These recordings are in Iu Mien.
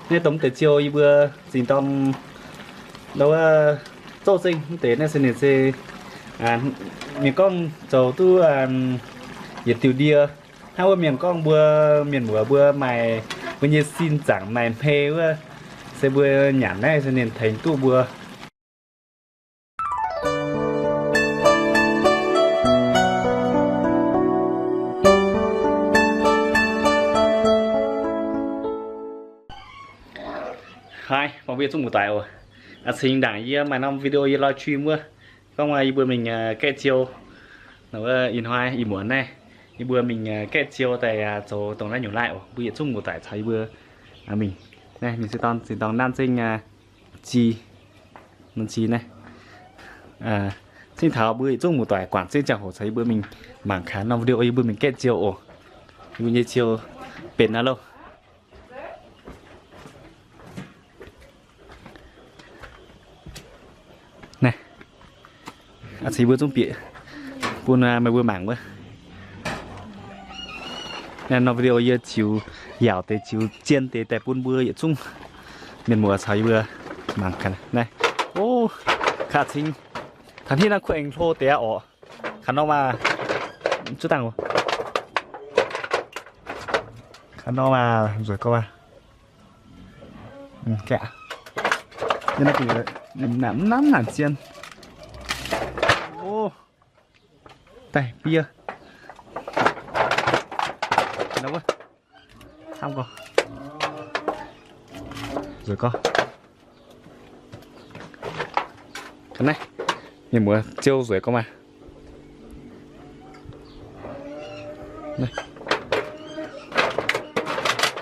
Naaiv dongh mv deix ziou yie mbuo zingh dorn, wuov, zouv zengv mv deix naaiv se ninh se mienh gorngv zoux duqv yietc diuh ndie. Hnangv wuov mienh gorngv mbuo mienh muoz mbuo maaih mbuo nyei sin zaangc maaih hmei wuov, se mbuo nyanc naaiv se ninh tengx duqv mbuo. Haih, mbuo yietc zungv muoz-doic oc. A'cingx ndaangc yie maaih norm video yie live stream wuov, gorngv yie mbuo mingh gaeqv ziou. Ih hnoi ih muonz naaiv yie mbuo mingh gaeqv ziou daaih zoux dongh naaiv nyungc laaih oc. Mbuo yietc zungv muoz-doic caux yie mbuo mingh. Naaiv mingh se dorn zinh dorngh nanv zengv ji, nanv ji naaiv. Cingv taux mbuo yietc zungv muoz-doic guangc zengv ziangh hoc caux yie mbuo mingh mangc gaax norm video yie mbuo mingh gaeqv ziou oc. Yie mbuo nyei ziou benx aqv loh. Naaiv, a'cingx mbuo zungv bieqc bun meih mbuo mangc wuov. Naaiv norm video yie ziux yaauc deix, ziux zien deix daaih bun mbuo yietc zungv mienh muoz caux yie mbuo mangc gaax naaiv. O, a'cingx taux hnangv naaiv kuv aengx hlo deix aqv oc. Kaax norm aac, zuov dangh, kaax norm aac, nzueic gorx aac. Mv naaiv naaic zien. O, daaih biev. Camv gorx. Nzueic gorx. Ga'naaiv naaiv, mienh muoz, ziou nzueic gorx maah.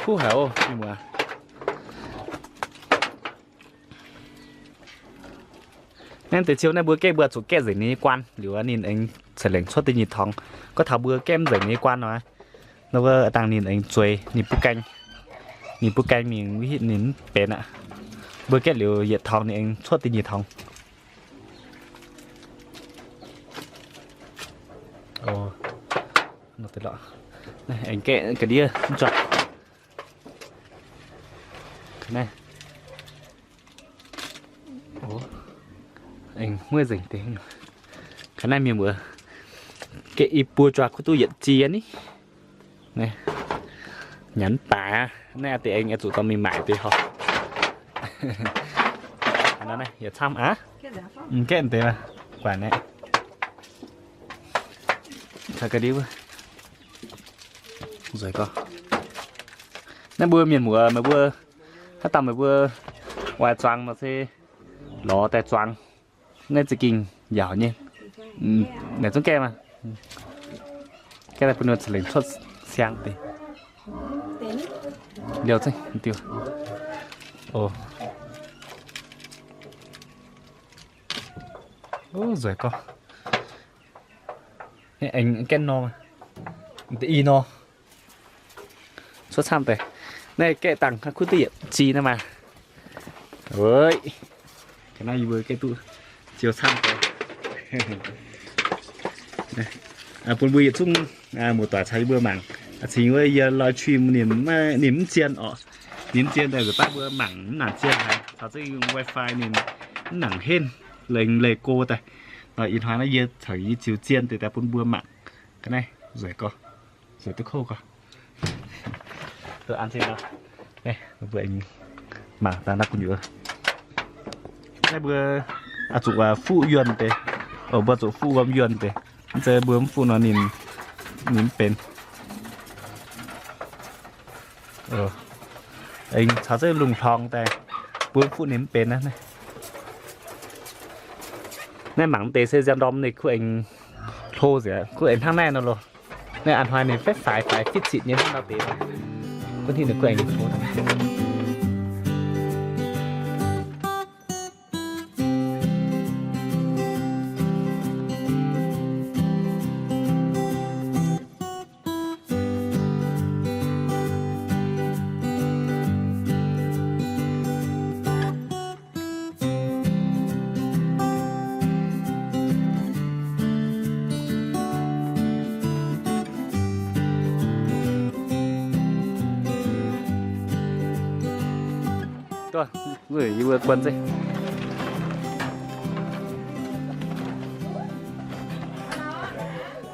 Kuv haic oc mienh muoz. Naaiv deix ziou naaiv mbuo gaeqv mbuo zuqc gaeqv nzengc ninh nyei guaan liuz ninh aengx ceix lengc cuotv da'nyeic torngx. Gorngv taux mbuo gaeqv mv nzengc ninh nyei guaan nor, nor wuov dangh ninh aengx zueiz ninh butv gaeng, ninh butv gaeng mingh wuov hitv ninh mv benx aqv. Mbuo gaeqv liuz yietc torngx ninh aengx cuotv da'nyeic torngx. Aengx gaeqv ga'ndiev mv zuangx. Aengx mueiv nzengc deix. Ga'naaiv mienh muoz, gaeqv i buo juangc kuv duqv yietc jiex ni. Nyanc mv baac naaiv deix aengx zuqc dorh mingh maaic deix horpc. Yietc camv aqv. Gaeqv deix guangc naaiv. Nzueic gorx. Naaiv mbuo mienh muoz meih mbuo haaix dauh meih mbuo oix zuangx nor se lorz daaih zuangx. Naaiv za'gengh yaauc nyei. Naaic zungv gaeqv maah. Gaeqv daaih bun ninh ceix lengc cuotv siang deix. Liouh zengv diuh. Nzueic gorx. Aengx gaeqv nor, deix i nor. Cuotv camv deix. Naaiv gaeqv dangh kuv duqv yietc jiex naaiv maah. Ga'naaiv yie mbuo gaeqv duqv ziou camv deix. Bun mbuo yietc zungv muoz-doic caux yie mbuo mangc. A'cingx wuov yie live stream ninh, ninh mv zien orqc. Ninh mv zien daaih nzunc baav mbuo mangc mv nangc zien haic. Caux zengv wifi ninh mv nangc henv, lengx leih go daaih. Ih hnoi naaiv yie caux yie ziux zien deix daaih bun mbuo mangc. Ga'naaiv nzueic gorx, nzueic duqv kouv gorx. Mbuo mangc dangh naaiv gu'nyuoz. Naaiv mbuo zuqc fuqv yuonh deix. Mbuo zuqc fuqv wuom yuonh deix. Mv zeiz mbuo mv fuqv nor ninh, ninh mv benx. Aengx caux zengv lungh hlorngx daaih, mbuo mv fuqv ninh mv benx aqv. Naaiv mangc deix se nzian ndorm ninh kuv aengx hlo nzengc, kuv aengx hnangv naaiv nor loh. Naaiv a'hnoi ninh faix faix fitv citv nyei hnangv nor deix. Gunv hingh ninh kuv aengx hlo. Duqv, yie mbuo guanh zeiv.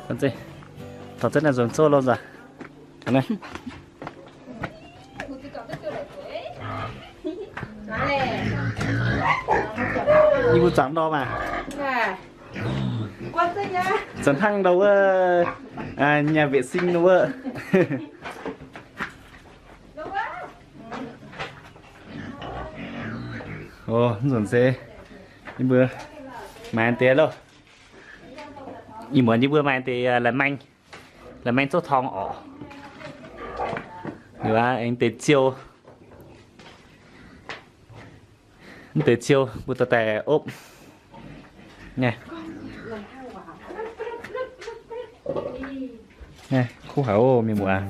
Guanh zeiv. Taux zengv naaiv nzuonx zouv lo nzaac. Yie mbuo zaangc ndau maah. Zanc hnangv ndau wuov, nyaah mbeqc sing ndau wuov. O, nzunc se yie mbuo maaih deix loh. Ih muonz yie mbuo maaih deix la'maeng, la'maeng zouv torng orqc. Liuz aengx deix ziou. Mv deix ziou mbuo dorh daaih opv. Naaiv, kuv haic oc mienh muoz.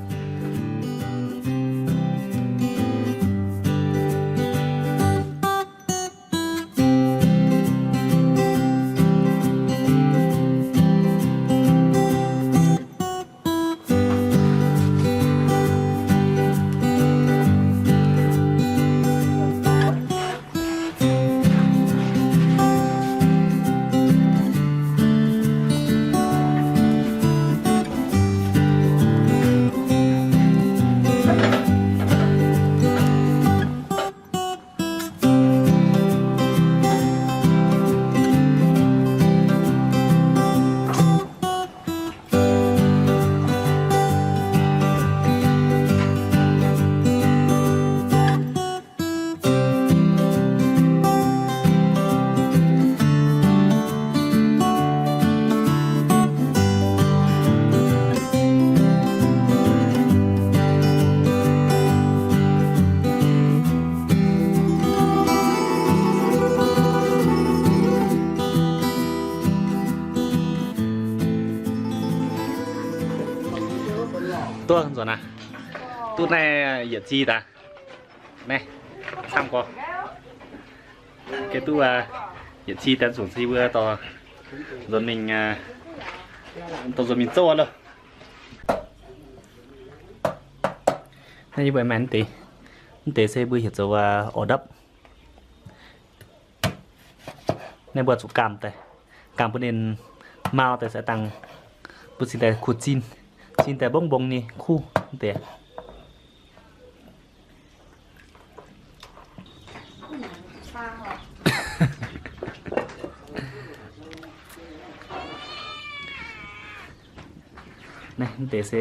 Duqv nzuonx aqv. Duqv naaiv yietc zi daaih. Naaiv, camv gorx. Geh duqv yietc zi daaih nzunc se mbuo dorh nzuonx mingh, dorh nzuonx mingh zouv loh. Naaiv yie mbuo maaih mv deix, mv deix se mbuo heuc zoux orv ndapv. Naaiv mbuo zuqc gaam daaih, gaam bun ninh mau daaih se dangh mbuo cingx daaih kuh zinh, zinh daaih mbongv mbong nyei kuv mv deix. Naaiv mv deix se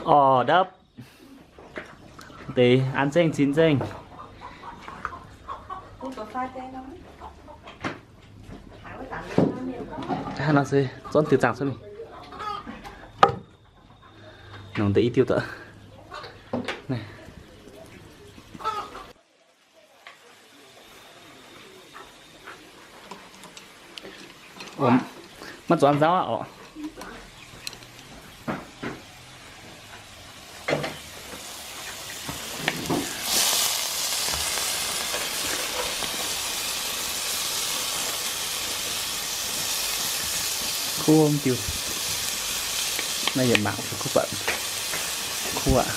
orv ndapv. Deix an zengv zinh zengv. Hnangv nor se zornv diuh zaangc cuotv mingh. Nongc deix i diuh daaih. Maiv zuqc an nzauv aqv orqc. Kuv mv diuh. Naaiv yietc mangc kuv buatc kuv aqv.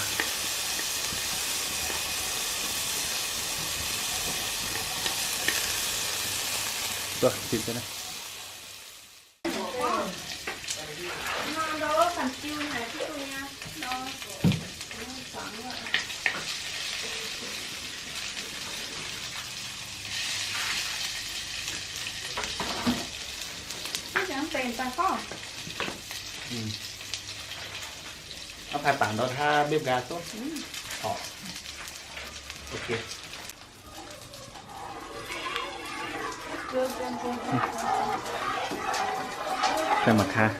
Ov, paaiv bangc ndau hnangv mbienv nqaang duqv. Orqc, ok. Daaih mangc gaax,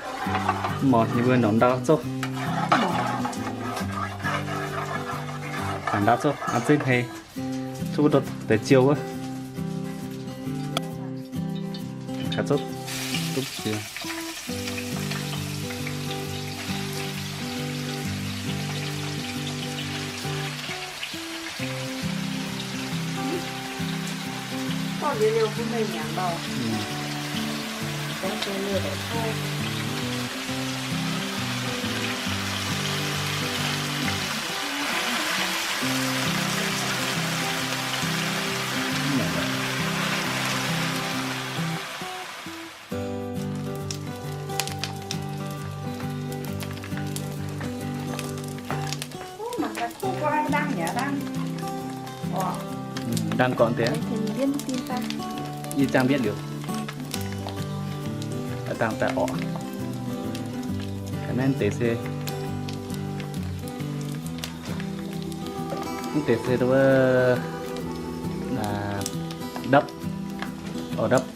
mv morz yie mbuo nongc ndau zouv. Bangc ndau zouv, an zengv hei, zouv wuov deix ziouh wuov. Gaax zouv, duqv ziouh. Dangh gorqv deix, yie jangx mbietv liuz, dangh daaih orqc. Naaiv deix se, mv deix se ndapv, orqc, ndapv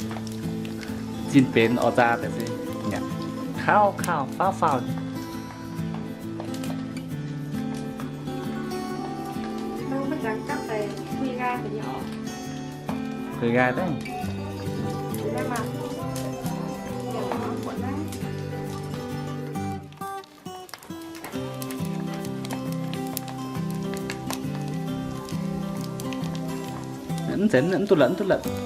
zinh benx orqc, zaah deix se nyanc, kauv kauv faaux faaux. Puix nqaai daaih. Mv zenx, mv duqv la'kuqv, mv duqv la'kuqv.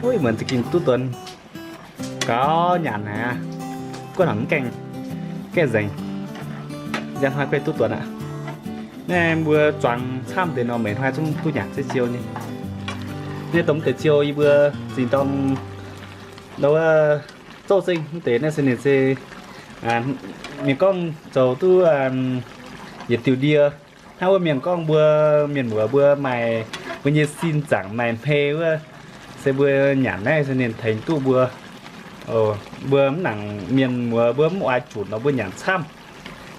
Ov, muonz za'gengh duqv duonx. Gaux nyanc haic aqv. Guov haic mv gaengh, gaengh nzengc. Njang hnoi guei duqv duonx aqv. Naaiv mbuo zuangx camv deix nor, meix hnoi zungv duqv nyanc ziex ziou nyei. Naaiv dongh mv deix ziou yie mbuo zinh dorng ndau wuov zouv zengv mv deix naaiv se ninh se mienh gorngv zoux duqv yietc diuh ndie. Hnangv wuov mienh gorngv mbuo mienh muoz mbuo maaih mbuo nyei sin zaangc maaih hmei wuov, se mbuo nyanc naaiv se ninh tengx duqv mbuo. Mbuo mv nangc mienh muoz mbuo mv oix zunc nor mbuo nyanc camv.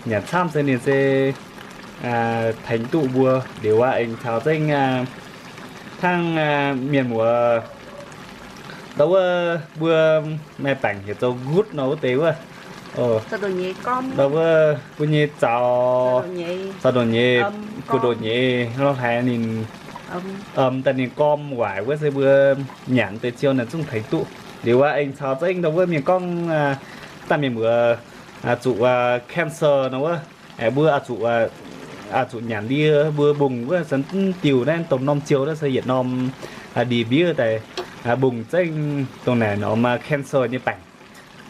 Nyanc camv se ninh se tengx duqv mbuo. Liuz aqv, aengx caux zengv hnangv mienh muoz ndau wuov mbuo maaih baengc heuc zoux ngutv nor wuov deix wuov, ndau wuov mbuo nyei zaux, zaux ndoqc nyeiz, gu'ndoqc nyeiz lo haiz ninh, daaih ninh gorm waaic wuov se mbuo nyanc deix ziou naaic zungv tengx duqv. Liuz aqv, aengx caux zengv ndau wuov mienh gorngv daaih mienh muoz zuqc cancer nor wuov, mbuo zuqc, zuqc nyanc ndie mbuo mbungh wuov se mv diuh naaiv dongh norm ziou naaiv se yietc norm ndie-mbiev daaih mbungh zengv dongh naaic norm cancer nyei baengc.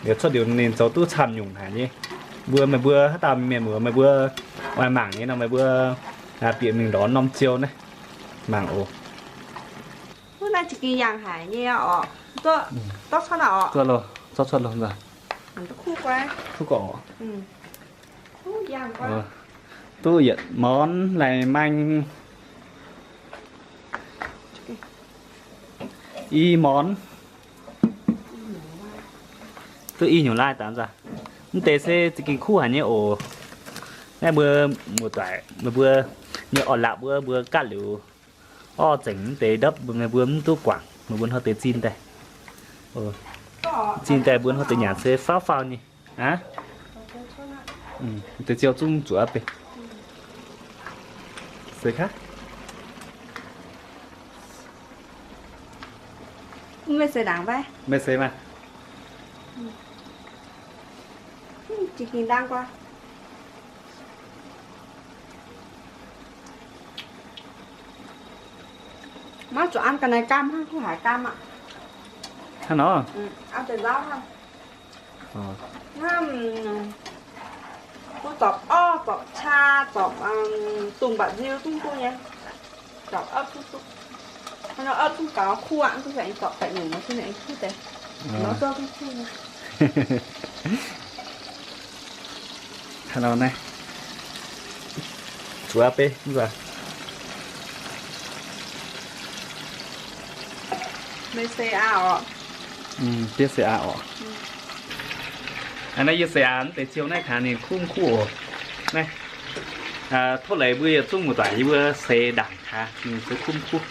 Liuz cuotv liuz ninh zoux duqv camv nyungc haic nyei. Mbuo meih mbuo haaix dauh mienh muoz meih mbuo oix mangc nyei nor meih mbuo bieqc mingh lorz norm ziou naaiv mangc oc. Wuov naaiv za'gengh yangh haic nyei oc. Zorqv cuotv loh, zorqv cuotv loh. Kuv gorqv. Duqv yietc morn lai maeng, i morn, duqv i nyungc lai dangx nzangc. Mv deix se za'gengh kuv haic nyei oc. Naaiv mbuo muoz-doic meih mbuo nyei orn-lapc wuov mbuo gaatv liuz orv zengc mv deix ndopv meih mbuo mv duqv guangc, meih mbuo hnoi deix zinh daaih, zinh daaih mbuo hnoi deix nyanc se faaux faaux nyei. Aqv, deix ziou zungv zuqc aqv bei. Seix kaav, meih seix maah. Maiv zuqc an ga'naaiv gaam hnangv, kuv haiz gaam aqv. Hnangv nor, hnangv, kuv zorpc orv, zorpc qaa, zorpc dungz mba'nziu zungv duqv nyei. Zorpc orv zungv duqv. Hnangv nor orv zungv gaux kuv aqv, duqv aengx zorpc daaih nyungc nor, aengx kuv deix. Nor zorqv duqv kuv nyei. Hnangv nor naaiv, zuqc aqv bei mv baac, meih seix aqv oc. Diev seix aqv oc. Naaiv yie seix aqv, mv deix ziou naaiv kangx ninh kuv kuv oc. Naaiv tov leiz mbuo yietc zungv muoz-doic yie mbuo seix ndaangc kangx ninh se kuv kuv.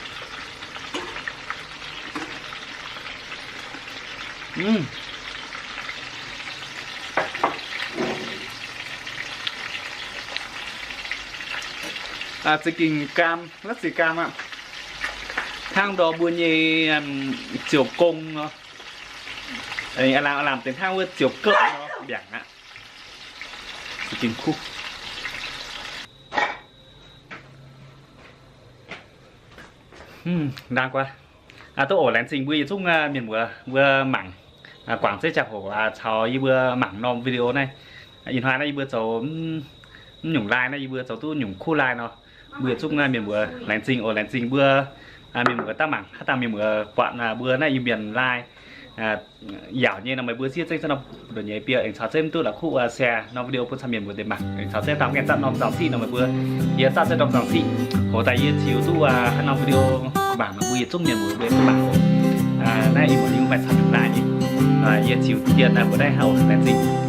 Za'gengh gaam, naaiv za'gengh gaam aqv. Hnangv ndor mbuo nyei ziouc gong nor, aav lamh deix hnangv wuov ziouc gouv nor mbiaangc aqv. Za'gengh kuv. Ndaang guaax, duqv oc. Laengz zingh mbuo yietc zungv mienh muoz mbuo mangc, guangc zengv ziangh hoc caux yie mbuo mangc norm video naaiv. Ih hnoi naaiv yie mbuo zoux mv nyungc lai naaiv, yie mbuo zoux duqv nyungc kuv lai nor. Mbuo yietc zungv mienh muoz laengz zingh oc. Laengz zingh mbuo mienh muoz daav mangc. Haaix dauh mienh muoz buatc mbuo naaiv Iu-Mienh lai, yaauc nyei nor, meih mbuo siev zengv zaqv norm buoz-ndoqv nyei bie aengx caux zengv mv duqv la'kuqv share norm video bun camv mienh mbuo deix mangc, aengx caux zengv dau gaengh zaqv norm zangc siqv nor meih mbuo yie zaqv zengv norm zangc siqv. Hoc daaih yie ziux duqv haaix norm video mangc, meih mbuo yietc zungv mienh mbuo mbuo duqv mangc oc. Naaiv ih muonz yie maaih camv naaic nyei, yie ziux dien naaiv mbuo naaiv hnangv oc, laengz zingh.